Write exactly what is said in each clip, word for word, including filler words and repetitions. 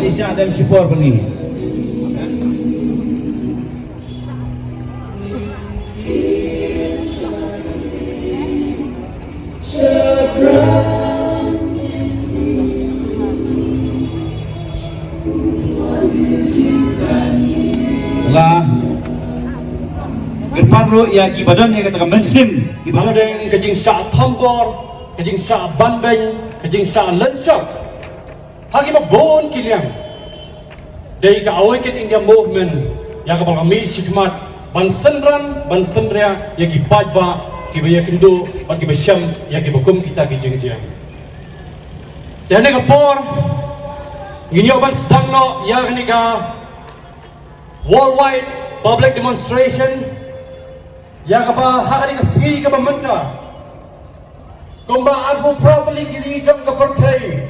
Sha dem shipor bani. La kyrpad ruh ïa ki ba don ïa kata ka mynsiem, ki ba don ka jingshah thombor, ka jingshah banbeiñ, ka jingshah lynshop ha ki ba bun ki liang. Dei ka Awaken India Movement ïa ka ba la mih shakhmat ban synran ban synria ïa ki paidbah ki ba ïakynduh bad ki ba shem ïa ki ba kum kita ki jingjia. Te ha kane ka por ngin ïoh ban sdang noh ïa kane ka worldwide public demonstration ïa ka ba ha kane ka sngi ka ba mynta kumba arphew phra tylli ki ri jong ka pyrthei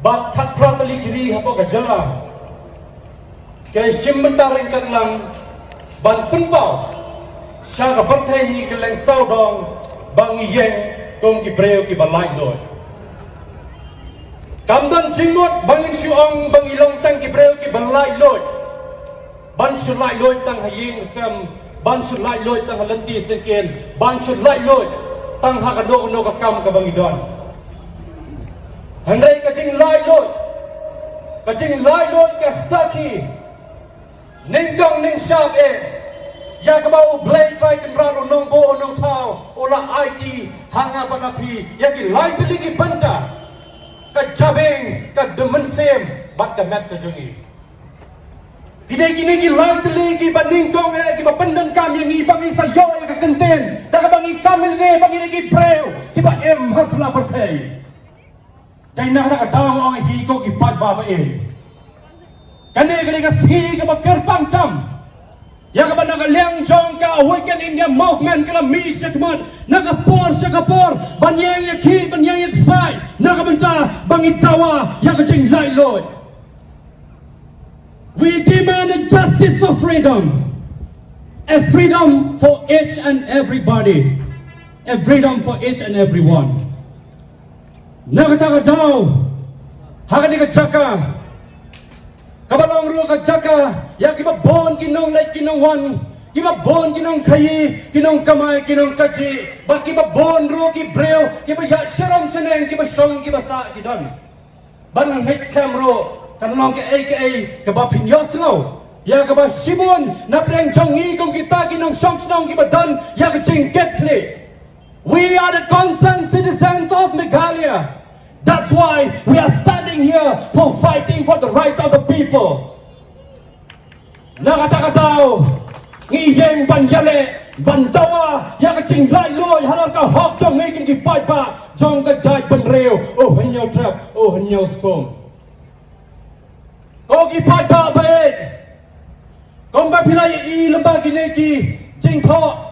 bad khatphra tylli ki ri hapoh ka jylla ki la shim bynta ryngkat lang ban pynpaw sha ka pyrthei hi ka lyngsawdong ba ngi ïeng kum ki briew ki ba laitluid. Kam don jingmut ba ngin shu ong ba ngi long tang ki briew ki ba laitluid, ban shu laitluid tang ha ïing sem, ban shu laitluid tang ha lynti syngkien, ban shu laitluid tang ha kano kano ka kam ka ba ngi don. Hynrei ka jinglaitluid, ka jinglaitluid ka sakhi nyngkong nyngshap eh ïa ka ba U Blei Trai Kynrad U Nongbuh U Nongthaw u la aiti ha nga bad ha phi ïa ki lai tylli ki bynta, ka jabieng, ka dum mynsiem bad ka met ka jong ngi. Kine kine ki lai tylli ki ba nyngkong eh ki ba pyndonkam ïa ngi ba ngi sa ïoh ïa ka kyntien da ka ba ngi kam lynti ba ngi dei ki briew ki ba im ha sla pyrthei. Dei na kata ka daw nga ong ïa phi ko ki paidbah ba im. Kane kane ka sngi ka ba kyrpang tam ïa ka ba na ka liang jong ka Awaken India Movement ka la mih shakhmat na ka por sha ka por ban ïeng ïa ki ban ïeng ïa ki sai na ka bynta ba ngi dawa ïa ka jinglaitluid. We demand a justice for freedom, a freedom for each and everybody, a freedom for each and everyone. Na kata ka daw ha kane ka jaka ka ba long ruh ka jaka ïa ki ba bun ki nongleit ki nongwan, ki ba bun ki nongkhaii ki nongkamai ki nongkajih bad ki ba bun ruh ki briew ki ba ïa sharom shaneng ki ba shong ki ba sah ki don. Ban next time ruh kan long kaei kaei ka ba phin ïohsngew ïa ka ba shibun na pdeng jong ngi kum kita ki nongshong shnong ki ba don ïa ka jingkit khlieh. We are the concerned citizens of Meghalaya. That's why we are standing here for fighting for the rights of the people. Na kata ka daw ngi ïeng ban ïaleh ban dawa ïa ka jinglaitluid halor ka hok jong ngi kum ki paidbah jong ka jaitbynriew. U Hynñiewtrep, U Hynñiewskum. Ko ki paidbah ba ïeit, kumba phi la ïohi lyngba kine ki jingthoh,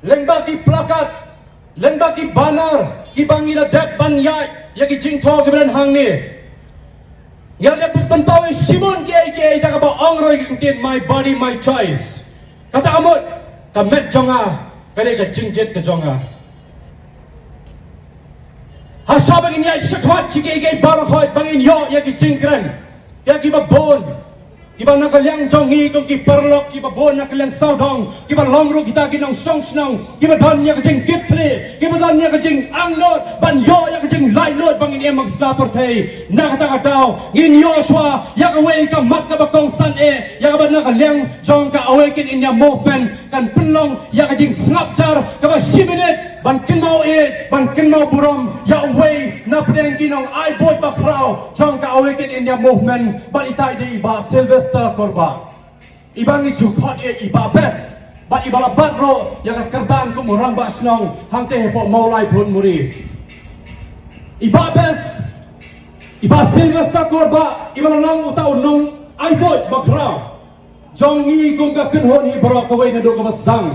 lyngba ki plakat, lyngba ki banner ki ba ngi la dep ban ïaid ïa ki jingthoh ki ba don hangne. Ngi la dep pynpaw ïa shibun kiei kiei da ka ba ong ruh ïa ka ktien my body my choice. Kata ka mut ka met jong nga ka dei ka jingjied ka jong nga. Ha sha ba ngin ïaid shakhmat shi kiei kiei baroh khoit ba ngin ïoh ïa ki jingkren ïa ki ba bun. Ki ba na ka liang jong ngi kum ki paralok ki ba bun na ka liang sawdong ki ba long ruh kita ki nongshong shnong ki ba don ïa ka jingkit khlieh ki ba don ïa ka jingangnud ban ïoh ïa ka jinglaitluid ba ngin im ha ka sla pyrthei. Na kata ka daw ngin ïoh shuwa ïa kawei ka mat ka ba kongsan eh ïa ka ba na ka liang jong ka Awaken India Movement kan pynlong ïa ka jingsngap jar ka ba shi minit ban kynmaw ïeit ban kynmaw burom ïa uwei na pdeng ki nongai buit ba khraw jong ka Awaken India Movement bad ita i dei i Bah Sylvester Kurbah. I ba ngi ju khot ïa i Bah Best bad i ba la bat ruh ïa ka kyrdan kum u rangbah shnong hangtei hapoh Mawlai Phunmuri. I Bah Best, i Bah Sylvester Kurbah i ba la long uta u nongai buit ba khraw jong ngi kum ka kynhun hi baroh kawei naduh ka ba sdang.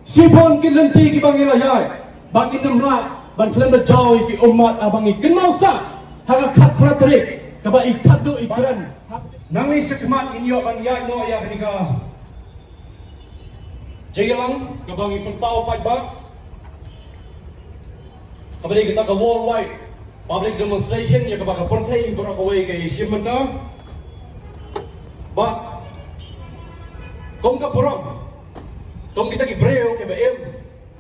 Shibun ki lynti ki ba ngi la ïaid ba ngin ym lah ban slem da jaw ïa ki ummat ha ba ngi kynmaw sah ha ka khatphra tarik ka ba i khatduh i kren. Nangne shakhmat ngin ïoh ban ïaid noh ïa kane ka jingïalang ka ba ngi pynpaw paidbah ka ba dei kata ka worldwide Public demonstration ïa kaba ka pyrthei baroh kawei ka ïashim bynta. Ba kum ka burom, kum kita ki briew kiba im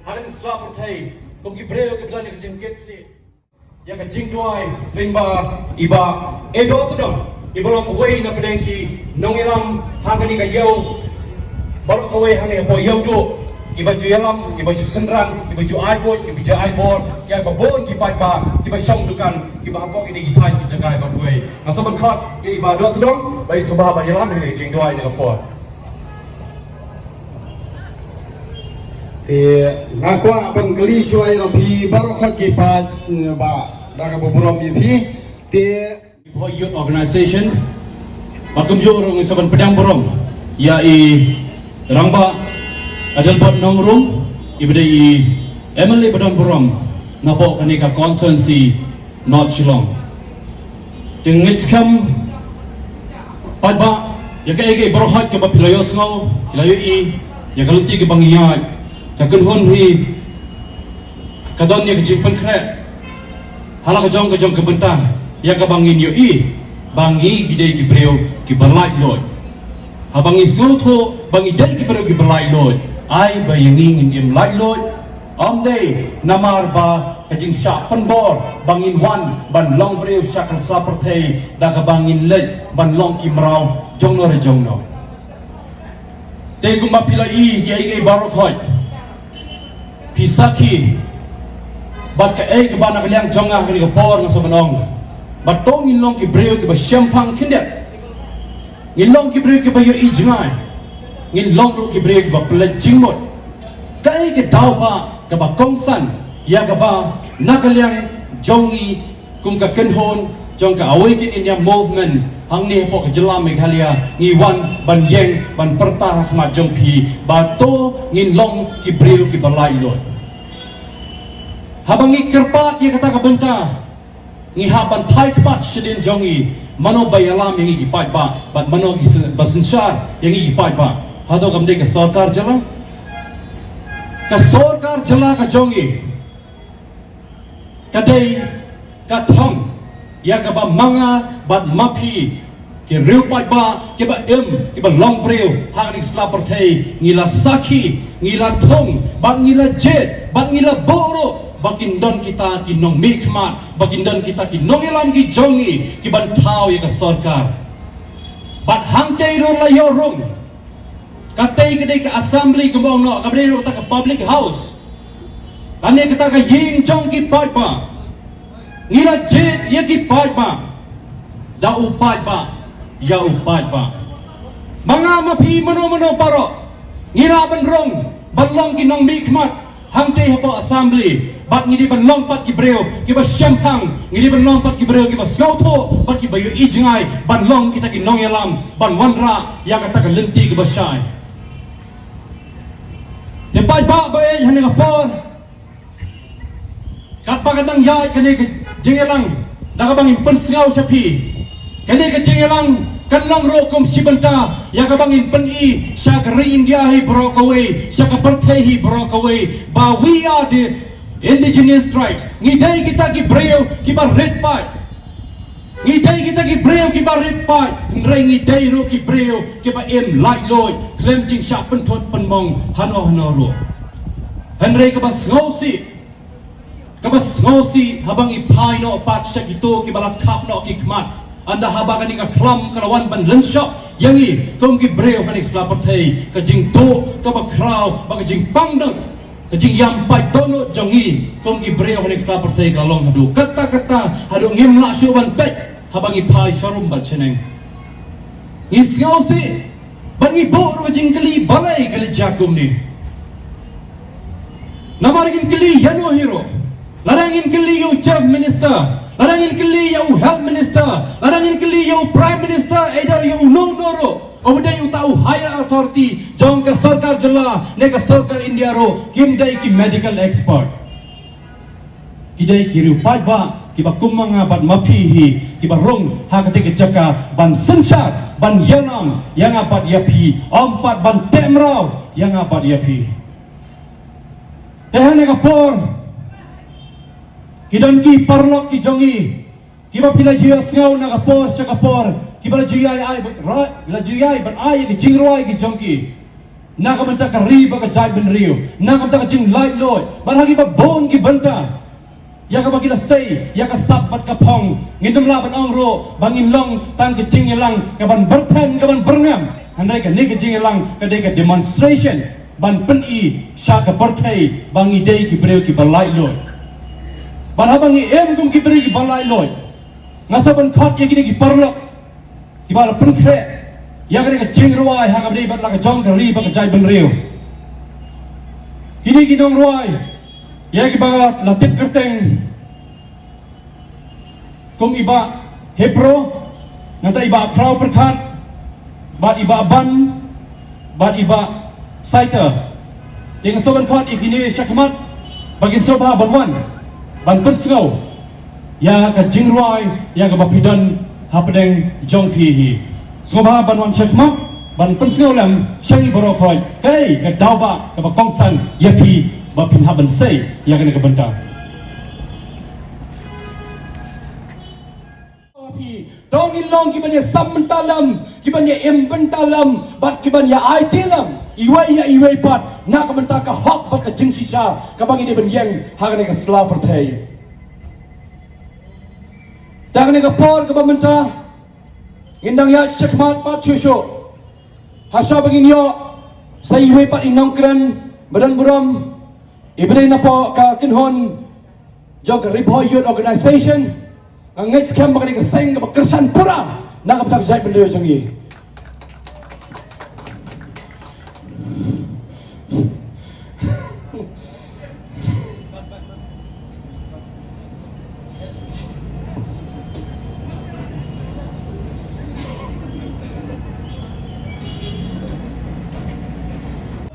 ha kane ka sla pyrthei, kum ki briew kiba don ïa ka jingkit khlieh, ïa ka jingduwai lyngba i Bah Dohtdong, iba long uwei na pdeng ki nongïalam ha kane ka ïew baroh kawei hangne hapoh Ïewduh, iba ju ïalam, iba ju synran, iba ju ai buit, iba ju ai bor ïa kiba bun ki paidbah kiba shong dukan, kiba hapoh kine ki thaiñ ki jaka iba buh. Nga sngewbha khot ïa i Bah Dohtdong ba in sngewbha ban ïalam ïa kane ka jingduwai na ka por. Te nga kwah ban kylli shuwa ïa phi baroh khoit ki paid, eh, ba da kaba burom ïa phi. Te Bhoi Youth Organization, bad kumjuh ruh ngi sa ban pdiang burom ïa i Rangbah Adelbert Nongrum, iba dei i M L A ba don burom napoh kane ka constituency North Shillong. Te ngeit skhem paidbah ïa kaei kaei baroh khoit kaba phi la ïohsngew, phi la ïohi, ïa ka lynti kaba ngi ïaid, ka kynhun hi ka don ïa ka jingpynkhreh ha la ka jong ka jong ka bynta, ïa kaba ngin ïohi ba ngi ki dei ki briew kiba laitluid. Haba ngi sngewthuh ba ngi dei ki briew kiba laitluid, ai ba ïa ngi ngin im laitluid. Ym dei namar ba ka jingshah pynbor ba ngin wan ban long briew sha ka sla pyrthei da kaba ngin leit ban long ki mraw jongno re jongno. Te kumba phi la i ïa kaei kaei baroh khoit, phi sakhi bad kaei kaba na ka liang jong nga ha kane ka por nga sa ban ong ba to ngin long ki briew kiba shemphang khyndiat. Ngin long ki briew kiba ïohi jngai. Ngin long ruh ki briew kiba pynleit jingmut. Kaei ka daw ba kaba kongsan ïa kaba na ka liang jong ngi kum ka kynhun jong ka Awaken India Movement hangne hapoh ka jylla Meghalaya, ngi wan ban ïeng ban pyrta ha khmat jong phi ba to ngin long ki briew kiba laitluid. Haba ngi kyrpad ïa kata ka bynta, ngi hap ban thait khmat shadien jong ngi, mano ba ïalam ïa ngi ki paidbah bad mano ki syn-, ba synshar ïa ngi ki paidbah. Hato kam dei ka sorkar jylla? Ka sorkar jylla ka jong ngi ka dei ka thong ïa kaba ma nga bad ma phi ki riew paidbah kiba im, kiba long briew ha kane ka sla pyrthei, ngi la sakhi, ngi la thung bad ngi la jied bad ngi la buh ruh ba kin don kita ki nongmihkhmat, ba kin don kita ki nongïalam ki jong ngi kiban thaw ïa ka sorkar. Bad hangtei ruh la ïoh rung. Katei ka dei ka assembly kumba ong noh, kaba dei ruh kata ka public house. Lane kata ka ïing jong ki paidbah. Ngi la jied ïa ki paidbah da u paidbah ïa u paidbah. Ma nga ma phi mano mano baroh ngi lah ban rung ban long ki nongmihkhmat hangtei hapoh assembly, bad ngi dei ban long pat ki briew kiba shemphang, ngi dei ban long pat ki briew kiba sngewthuh bad kiba ïohi jngai ban long kita ki nongïalam ban wanrah ïa kata ka lynti kaba shai. Te paidbah ba ïeit, ha kane ka por katba ka dang ïaid kane ka jingïalang, da kaba ngin pynsngew sha phi, kane ka jingïalang kan long ruh kum shi bynta ïa kaba ngin pyni sha ka ri India hi baroh kawei, sha ka pyrthei hi baroh kawei, ba we are the indigenous tribes. Ngi dei kita ki briew kiba rit paid. Ngi dei kita ki briew kiba rit paid, hynrei ngi dei ruh ki briew kiba im laitluid khlem jingshah pynthut pynmong hano hano ruh. Hynrei kaba sngewsih, kaba sngewsih haba ngi phai noh pat sha kito kiba la khap noh ki khmat, ynda haba kane ka khlam ka la wan ban lynshoh ïa ngi kum ki briew ha kane ka sla pyrthei, ka jingtuh kaba khraw bad ka jingpang dang, ka jingïam paid dohnud jong ngi kum ki briew ha kane ka sla pyrthei ka long haduh katta katta, haduh ngim lah shuh ban peit haba ngi phai sharum bad shaneng. Ngi sngewsih bad ngi buh ruh ka jingkylli balei ka leit jia kumne. Namar ngin kylli ïano hi ruh, lada ngin kylli ïa u Chief Minister, lada ngin kylli ïa u Health Minister, lada ngin kylli ïa u Prime Minister, ïa u, ïa uno uno ruh, uba dei uta u higher authority jong ka sorkar jylla ne ka sorkar India ruh, kim dei ki medical expert. Ki dei ki riew paidbah kiba kum ma nga bad ma phi hi, kiba rung ha katei ka jaka ban synshar, ban ïalam ïa nga bad ïa phi, ym pat ban teh mraw ïa nga bad ïa phi. Te ha kane ka por Ki don ki paralok ki jong ngi, kiba phi la ju ïohsngew na ka por sha ka por, kiba la ju ïai ai, la ju ïai ban ai ïa ki jingrwai ki jong ki na ka bynta ka ri bad ka jaitbynriew, na ka bynta ka jinglaitluid, bad ha kiba bun ki bynta. Ïa kaba ki la sei, ïa ka sap bad ka phong, ngin ym lah ban ong ruh ba ngin long tang ka jingïalang kaban byrthen, kaban byrngem. Hynrei kane ka jingïalang ka dei ka demonstration ban pyni sha ka pyrthei ba ngi dei ki briew kiba laitluid. Bad haba ngi im kum ki briew kiba laitluid, nga sngewbha ban khot ïa kine ki paralok kiba la pynkhreh ïa kane ka jingrwai ha kaba dei bad la ka jong ka ri bad ka jaitbynriew. Kine ki nongrwai, ïa kiba la tip kyrteng kum i Bah Hepro, nangta i Bah Khraw Pyrkhat, bad i Bah Ban, bad i Bah Saiter. Te nga sngewbha ban khot ïa kine shakhmat ba kin sngewbha ban wan ban pynsngew ïa ka jingrwai ïa kaba phi don hapdeng jong phi hi. Sngewbha ban wan shakhmat ban pynsngew lem sha ngi baroh khoit kaei ka daw ba kaba kongsan ïa phi ba phin hap ban sei ïa kane ka bynta. Phi, to ngin long kiban ïa sam bynta lem, kiban ïa im bynta lem, bad kiban ïa aiti lem iwei ïa iwei pat na ka bynta ka hok bad ka jingshisha kaba ngi dei ban ïeng ha kane ka sla pyrthei. Te ha kane ka por kaba mynta ngin dang ïaid shakhmat pat shuh shuh. Hashuwa ba ngin ïoh sa iwei pat i nongkren ba don burom, iba dei napoh ka kynhun jong ka Ri Bhoi Youth Organization. Nga ngeit skhem ba kane ka seng kaba kyrshan pura na ka bynta ka jaitbynriew jong ngi.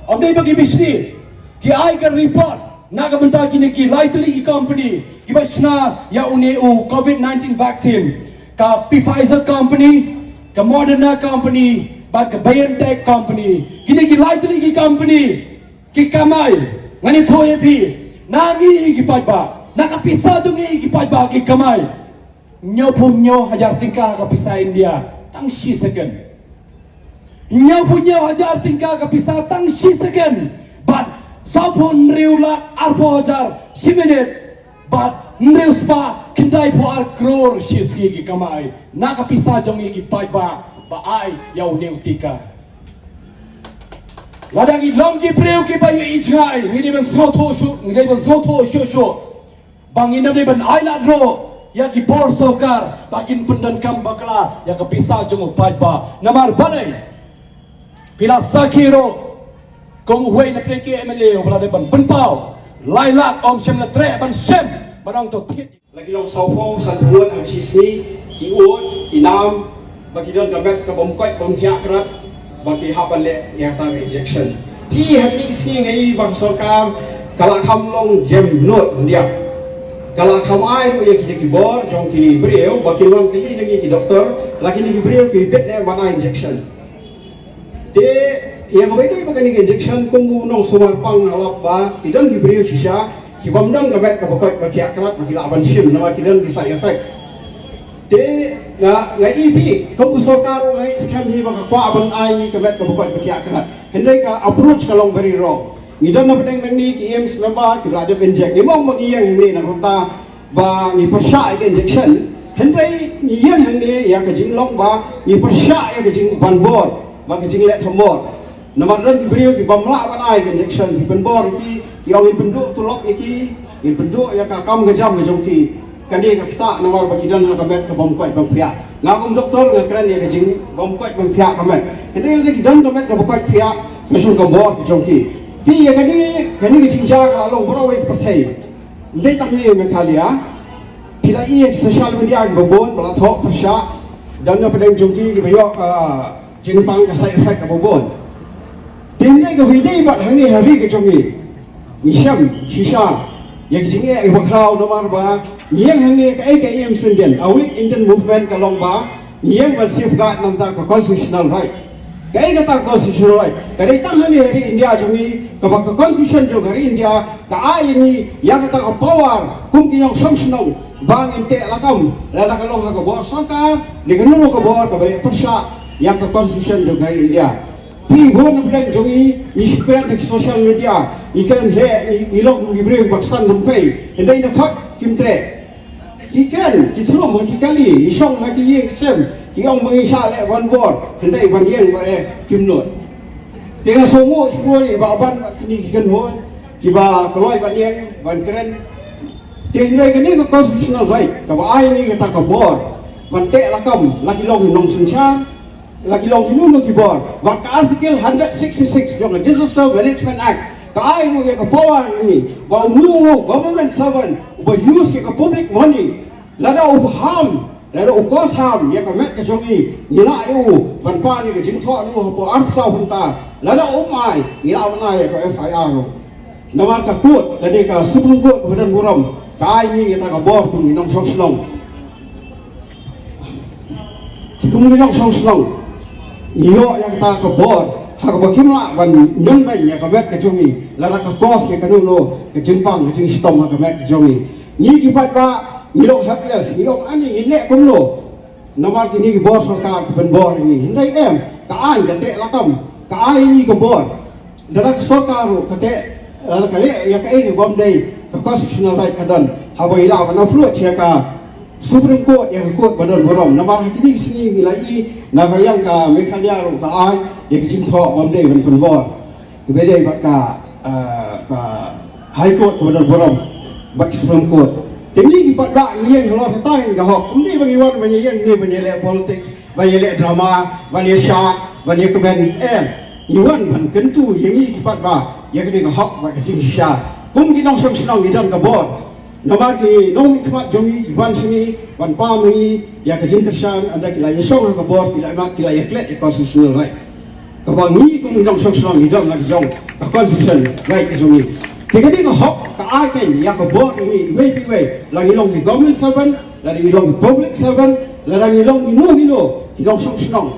Ym dei ba ki bishni ki ai ka report na ka bynta kine ki lai tylli ki company kiba shna ïa une u covid nineteen vaccine, ka Pfizer company, ka Moderna company, bad ka BioNTech company. Kine ki lai tylli ki company ki kamai, ngan ïathuh ïa phi, na ngi ki paidbah, na ka pisa jong ngi ki paidbah ki kamai hynñiewphew hynñiew hajar tyngka ka pisa India tang shi second. Hynñiewphew hynñiew hajar tyngka ka pisa tang shi second. Bad sawphew hynriew lak arphew hajar shi minit. Bad hynriew spah khyndaiphew ar klur shi sngi ki kamai na ka pisa jong ngi ki paidbah ba ai ïa une u tika. Lada ngi long ki briew kiba ïohi jngai, ngi dei ban sngewthuh shuh, ngi dei ban sngewthuh shuh shuh ba ngin ym dei ban ailad ruh ïa ki bor sorkar ba kin pyndonkam bakla ïa ka pisa jong u paidbah. Namar balei? Phi la sakhi ruh kum uwei na pdeng ki M L A uba la dei ban pynpaw lai lak, ym shym la treh ban shem ban ong to thied. La ki long sawphew sanphew ngut ha shi sngi ki ud ki nam ba ki don ka met ka bym koit bym thiah krat ba ki hap ban leh ïa kata ka injection. Te ha kine ki sngi nga i ba ka sorkar ka la kham long jem nud ndiak. Ka la kham ai ruh ïa ki, ïa ki bor jong ki briew ba kin wan kylli na ngi ki doktor, la kine ki briew ki bit ne ban ai injection. Te ïa kaba ïadei bad kane ka injection, kum u nongsumar pang nga la ong ba ki don ki briew shisha ki bym don ka met kaba koit ba thiah krat ba ki lah ban shim namar ki don ki side effect. Te nga, nga ïohi kum u sorkar ruh nga ngeit skhem hi ba ka kwah ban ai ngi ka met kaba koit ba thiah krat. Hynrei ka approach ka long very wrong. Ngi don na pdeng nangne ki AIIMS member kiba la dep inject. Ngim ong ba ngi ïeng hangne na ka bynta ba ngi pyrshah ïa ka injection, hynrei ngi ïeng hangne ïa ka jinglong ba ngi pyrshah ïa ka jingban bor bad ka jingleh thombor. Namar don ki briew ki bym lah ban ai ka injection, ki pynbor ïa ki, ki ong ngin pynduh tulop ïa ki, ngin pynduh ïa ka kam ka jam ka jong ki. Kane ka ktah namar ba ki don ha ka met ka bym koit bym phiah. Nga kum doktor nga kren ïa ka jingbym koit bym phiah ka met. Hynrei lada ki don ka met kaba koit phiah, ka shong ka bor ka jong ki. Te ïa kane, kane ka jingjia ka la long baroh kawei ka pyrthei. Ym dei tang hi Meghalaya. Phi la i ha social media kiba bun ba la thoh pyrshah, don na pdeng jong ki kiba ïoh ka jingpang ka side effect kaba bun. Te hynrei kaba ïadei bad hangne ha ri ka jong ngi, ngi shem shisha ïa ka jingeh kaba khraw namar ba ngi ïeng hangne kaei kaei ym sngewdien. A weak Indian movement ka long ba ngi ïeng ban safeguard na ka bynta ka constitutional right. Kaei kata ka constitutional right? Ka dei tang hangne ha ri India jong ngi, kaba ka constitution jong ka ri India ka ai ïa ngi ïa kata ka power kum ki nongshong shnong ba ngin teh lakam lada ka long ha ka bor sorkar ne kano kano ka bor kaba ïa pyrshah ïa ka constitution jong ka ri India. Phi bun na pdeng jong ngi, ngi shu kren ha ki social media, ngi kren heh, ngi, ngi long kum ki briew ba ksan rympei. Hynrei na khot kim treh. Ki kren, ki throm ha ki kali, ngi shong ha ki ïing ki sem, ki ong ba ngi shah leh ban bor, hynrei ban ïeng ba eh kim nud. Te nga sngewnguh shibun ïa i Bah Ban bad kine ki kynhun kiba kloi ban ïeng ban kren. Te hynrei kane ka constitutional right kaba ai ngi kata ka bor ban teh lakam, la ki long ki nongsynshar, la ki long kino kino ki bor. Bad ka Article hundred sixty-six jong ka Disaster Management Act ka ai ruh ïa ka power ïa ngi ba uno uno government servant uba use ïa ka public money, lada u ham, lada u cause harm ïa ka met ka jong ngi, ngi lah ïa u ban pan ïa ka jingthoh ïa u hapoh arphew saw kynta. Lada um ai, ngi lah ban ai ïa ka F I R ruh. Namar ka court, lane ka Supreme Court kaba don burom ka ai ngi ïa kata ka bor kum ki nongshong shnong. Te kum ki nongshong shnong, ngi ïoh ïa kata ka bor ha kaba kim lah ban ñion beiñ ïa ka met ka jong ngi lada ka cause ïa kano kano ka jingpang ka jingshitom ha ka met ka jong ngi. Ngi ki paidbah ngi long helpless, ngi ong ani ngin leh kumno. Namar kine ki bor sorkar ki pynbor ïa ngi. Hynrei em, ka aiñ ka teh lakam, ka ai ïa ngi ka bor. Lada ka sorkar ruh ka teh, lada ka leh ïa kaei kaba ym dei, ka constitutional right ka don. Haba ngi lah ban approach ïa ka Supreme Court, ïa ka court ba don burom. Namar ha kine ki sngi ngi la ïohi na ka liang ka Meghalaya ruh ka ai ïa ka jingthoh ba ym dei ban pynbor. Kaba dei bad ka, ah, ka High Court kaba don burom bad ka Supreme Court. Te ngi ki paidbah ngi ïeng halor kata ka hok. Ym dei ba ngi wan ban ïeng ne ban ïaleh politics, ban ïaleh drama, ban ïashad, ban ïakmen. Em, ngi wan ban kyntu ïa ngi ki paidbah ïa kane ka hok bad ka jingshisha. Kum ki nongshong shnong ngi don ka bor. Namar ki nongmihkhmat jong ngi ki wan sha ngi ban pam ïa ngi ïa ka jingkyrshan, ynda ki la ïashong ha ka bor, ki la ïamat, ki la ïaklet ïa ka constitutional right. Kaba ngi kum ki nongshong shnong ngi don la ka jong ka constitutional right ka jong ngi. Te kane ka hok ka ai keiñ ïa ka bor ïa ngi iwei pa iwei, la ngi long ki government servant, lada ngi long ki public servant, lada ngi long kino kino ki nongshong shnong.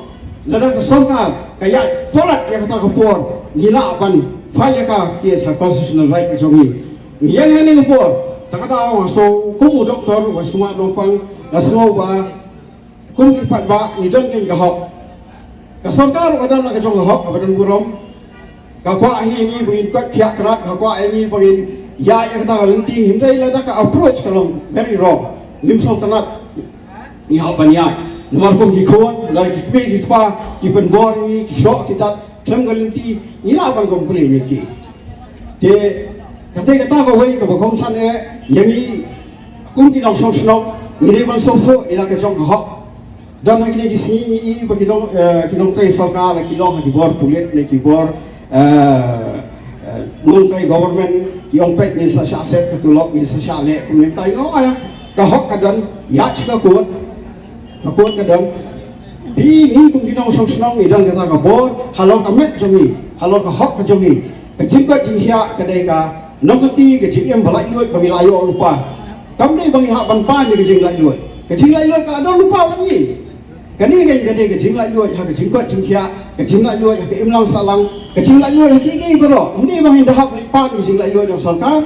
Lada ka sorkar ka ïaid palat ïa kata ka por, ngi lah ban file ïa ka case ha constitutional right ka jong ngi. Ngi ïeng hangne ka por, ta ka daw nga sngew kum u doktor Wahsynmat Nongpang, nga sngew ba kum ki paidbah ngi don keiñ ka hok. Ka sorkar ruh ka don la ka jong ka hok kaba don burom. Ka kwah ïa ngi ba ngin koit thiah krat, ka kwah ïa ngi ba ngin ïaid ïa kata ka lynti, hynrei lada ka approach ka long very wrong, ngim sngewtynnat. Ngi hap ban ïaid namar kum ki khun, lada ki kmie ki kpa ki pynbor ïa ngi, ki shoh ki dat khlem ka lynti, ngi lah ban complain ïa ki. Te kata kata kawei kaba kongsan eh ïa ngi kum ki nongshong shnong, ngi dei ban sngewthuh ïa la ka jong ka hok. Don ha kine ki sngi ngi i ba ki nong, eh, ki nongtrei sorkar, ki long ha ki bor pulit ne ki bor, eh, eh, nongtrei government, ki ong peit ngin sa shah set ka tulop, ngin sa shah leh kumne kumtai. Nga ong ïa ka hok ka don, ïaid sha ka court, ka court ka don. Te ngi kum ki nongshong shnong ngi don kata ka bor halor ka met jong ngi, halor ka hok ka jong ngi. Ka jingkoit jingkhiah ka dei ka nongkynti ka jingim ba laitluid ba ngi la ïoh lypa. Kam dei ba ngi hap ban pan ïa ka jinglaitluid. Ka jinglaitluid ka la don lypa bad ngi. Kane ka dei ka jinglaitluid ha ka jingkoit jingkhiah, ka jinglaitluid ha ka imlang sahlang, ka jinglaitluid ha kiei kiei baroh. Ym dei ba ngin da hap leit pan ka jinglaitluid jong sorkar.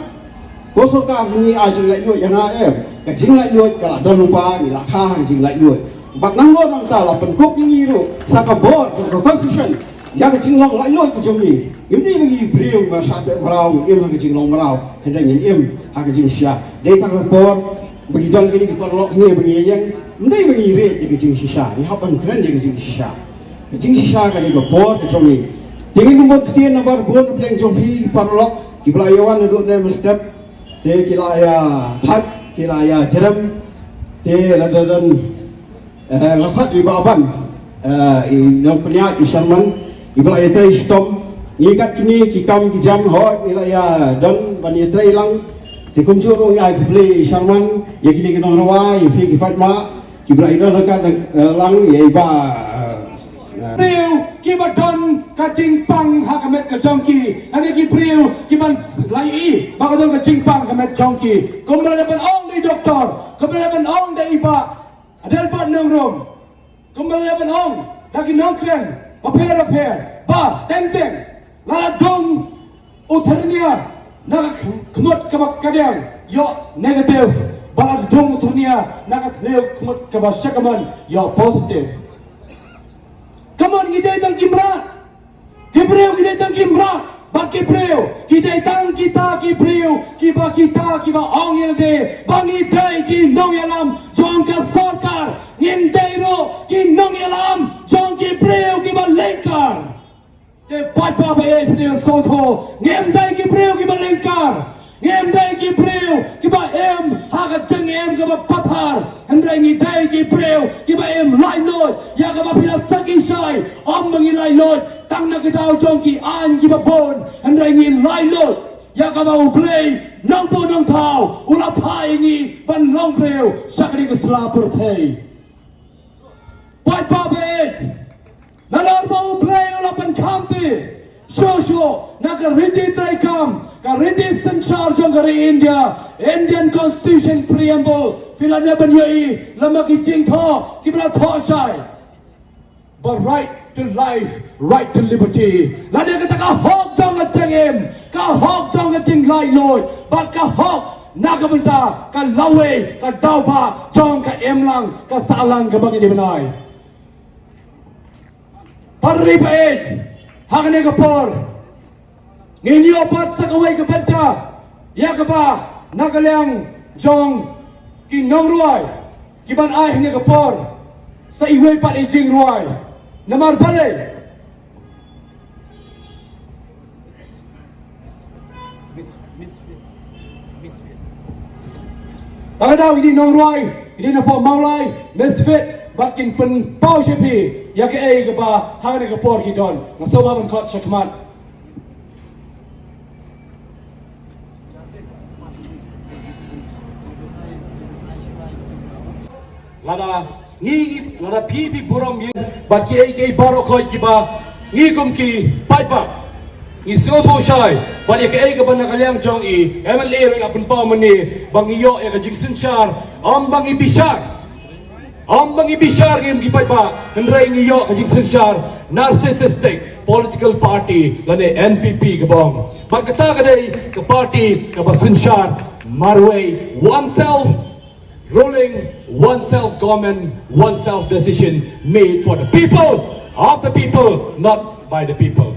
Ko sorkar, ngi ai jinglaitluid ïa nga em? Ka jinglaitluid ka la don lypa, ngi la kha ha ka jinglaitluid. Bad nangno nangta la pynkup ïa ngi ruh sa ka bor, ka constitution, ïa ka jinglong laitluid ka jong ngi. Ngim dei ba ngi briew ba shah teh mraw, ngin im ha ka jinglong mraw, hynrei ngin im ha ka jingshisha. Dei tang ka por ba ki don kine ki paralok ngi ba ngi ïeng, ym dei ba ngi rieh ïa ka jingshisha, ngi hap ban kren ïa ka jingshisha. Ka jingshisha ka dei ka bor ka jong ngi. Te ngin ym bun ktien namar bun na pdeng jong phi ki paralok kiba la ïa wan naduh ne mynstep. Te ki la ïa thait, ki la ïa jrem. Te la don, eh, nga khot i Bah Ban, eh, i nongpynïaid, i Sharman, iba la ïatrei shitom. Ngi kat kine ki kam ki jam, hooid ngi la ïa don ban ïatrei lang. Te kumjuh ruh ngi ai khublei i Sharman, ïa kine ki nongrwai, ïa phi ki paidbah kiba la ïa don ryngkat, eh, lang ïa i Bah, eh, briew kiba don ka jingpang ha ka met ka jong ki. Lane ki briew kiban s-, la ïohi ba ka don ka jingpang ha ka met jong ki. Kumba la ban ong da i doktor, kumba la ban ong da i Bah Adelbert Nongrum, kumba la ban ong da ki nongkren, bapher bapher, ba teng teng, la la dong u thyrnia na ka khmut kaba kadiang, ïoh negative, ba la dong u thyrnia na ka thliew khmut kaba shakaman, ïoh positive. Kaman ngi dei tang ki mrad, ki briew ki dei tang ki mrad, ba ki briew ki dei tang kita ki briew kiba kita kiba ong ïa lade ba ngi dei ki nongïalam jong ka sorkar. Ngim dei ruh ki nongïalam jong ki briew kiba lyngkar. Te paidbah ba ïeit, phi dei ban sngewthuh, ngim dei ki briew kiba lyngkar. Ngim dei ki briew kiba im ha ka jingim kaba pathar. Hynrei ngi dei ki briew kiba im laitluid ïa kaba phi la sakhi shai. Ym ba ngi laitluid tang na ka daw jong ki aiñ kiba bun, hynrei ngi laitluid ïa kaba U Blei Nongbuh Nongthaw u la phah ïa ngi ban long briew sha kane ka sla pyrthei. Paidbah ba ïeit, nalor ba U Blei u la pynkhamti shuh shuh na ka riti treikam, ka riti synshar jong ka ri India, Indian Constitution Preamble, phi la dep ban ïohi lem bad ki jingthoh kiba la thoh shai. Ba right to life, right to liberty. Lane kata ka hok jong ka jingim, ka hok jong ka jinglaitluid, bad ka hok na ka bynta ka lawei, ka daw ba jong ka imlang, ka sahlang kaba ngi dei ban ai. Para ri ba ïeit, ha kane ka por ngin ïoh pat sa kawei ka bynta ïa kaba na ka liang jong ki nongrwai kiban ai ha kane ka por sa iwei pat i jingrwai. Namar balei? Tang ka daw ine i nongrwai, ine na pdeng Mawlai, Misfit, ba kin pynpaw sha phi ïa kaei kaba ha kane ka por ki don. Nga sngewbha ban khot shakhmat. Lada ngi, lada phi phi burom ïa bad kiei kiei baroh khoit kiba ngi kum ki paidbah ngi sngewthuh shai bad ïa kaei kaba na ka liang jong i M L A ruh la pynpaw mynne ba ngi ïoh ïa ka jingsynshar, ym ba ngi bishar. Ym ba ngi bishar ngi kum ki paidbah, hynrei ngi ïoh ka jingsynshar narcissistic political party lane N P P kaba ong. Bad kata ka dei ka party kaba synshar marwei, one self ruling, one self government, one self decision made for the people, of the people, not by the people.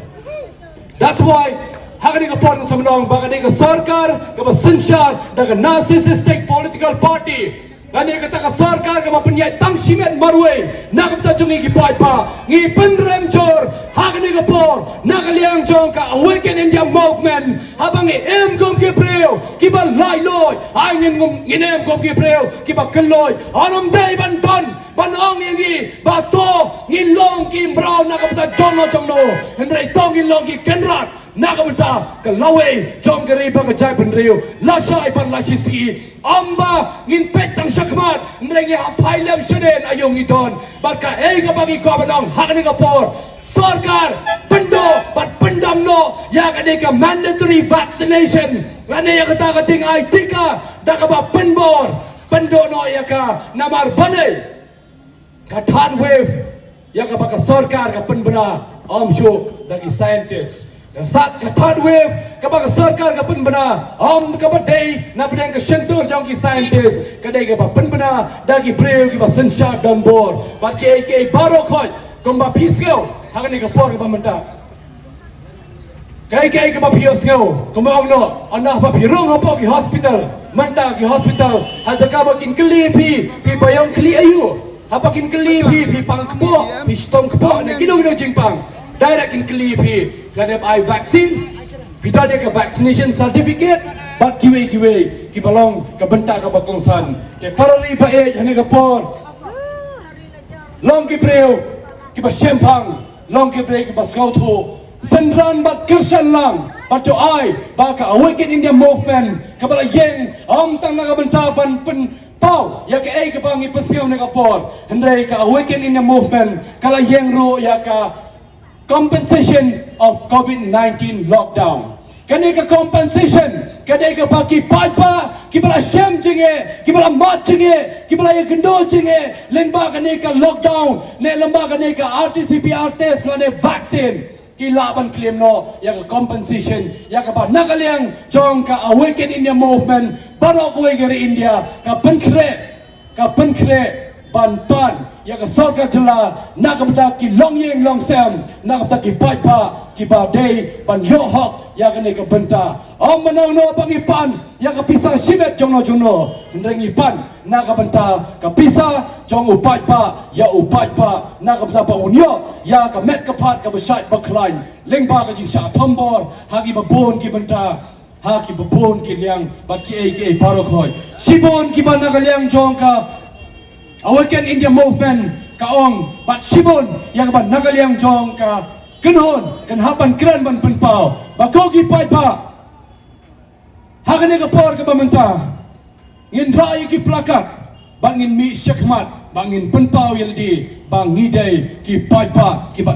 That's why ha kane ka por nga sngewthuh ba kane ka sorkar kaba synshar da ka narcissistic political party, kane kata ka sorkar kaba pynïaid tang shimet marwei na ka bynta jong ngi ki paidbah, ngi pynrem jur ha kane ka por na ka liang jong ka Awaken India Movement. Haba ngi im kum ki briew kiba laitluid, ai ngin kum, ngin im kum ki briew kiba kylluid. Ym dei ban don ban ong ïa ngi ba to ngin long ki mraw na ka bynta jongno jongno, hynrei to ngin long ki kynrad na ka bynta ka lawei jong ka ri bad ka jaitbynriew. Lashai bad lashisngi, ym ba ngin peit tang shakhmat, hynrei ngi hap phai lem shadien aïu ngi don. Bad kaei kaba ngi kwah ban ong ha kane ka por, sorkar, pynduh bad pyndam noh ïa kane ka mandatory vaccination lane ïa kata ka jingai tika da kaba pynbor. Pynduh noh ïa ka, namar balei? Ka third wave ïa kaba ka sorkar ka pynbna, ym shuh da ki scientist. Ka sat, ka third wave kaba ka sorkar ka pynbna, ym kaba dei na pdeng ka shyntur jong ki scientist, ka dei kaba pynbna da ki briew kiba synshar donbor. Bad kiei kiei baroh khoit kumba phi sngew ha kane ka por kaba mynta. Kaei kaei kaba phi ïohsngew, kumba ong noh, ynda ba phi rung hapoh ki hospital, mynta ki hospital, ha jaka ba kin kylli ïa phi, phi paiong khlieh aïu? Haba kin kylli ïa phi, phi pang kpoh, phi shitom kpoh, ne kino kino jingpang, direct kin kylli ïa phi, la dep ai vaccine? Phi don ïa ka vaccination certificate? Bad kiwei kiwei kiba long ka bynta kaba kongsan. Te para ri ba ïeit, ha kane ka por, long ki briew kiba shemphang, long ki briew kiba sngewthuh, synran bad kyrshan lang bad to ai ba ka Awaken India Movement kaba la ïeng, ym tang na ka bynta ban pynpaw ïa kaei kaba ngi pynsngew ha kane ka por, hynrei ka Awaken India Movement ka la ïeng ruh ïa ka compensation of COVID nineteen lockdown. Kane ka compensation ka dei kaba ki paidbah kiba la shem jingeh, kiba la mad jingeh, kiba la ïakynduh jingeh lyngba kane ka lockdown ne lyngba kane ka R T P C R test lane vaccine, ki lah ban claim noh ïa ka compensation ïa kaba na ka liang jong ka Awaken India Movement baroh kawei ka ri India ka pynkhreh ka pynkhreh ban pan ïa ka sorkar jylla na ka bynta ki longïing longsem, na ka bynta ki paidbah kiba dei ban ïoh hok ïa kane ka bynta. Ym mynno mynno ba ngi pan ïa ka pisa shimet jongno jongno, hynrei ngi pan na ka bynta ka pisa jong u paidbah ïa u paidbah, na ka bynta ba un ïoh ïa ka met ka phad kaba shait ba khlaiñ lyngba ka jingshah thombor ha kiba bun ki bynta, ha kiba bun ki liang bad kiei kiei baroh khoit. Shibun kiba na ka liang jong ka Awaken India Movement ka ong, bad shibun ïa kaba na ka liang jong ka kynhun kan hap ban kren ban pynpaw ba ko ki paidbah, ha kane ka por kaba mynta ngin rah ïa ki plakat bad ngin mih shakhmat bad ngin pynpaw ïa lade ba ngi dei ki paidbah kiba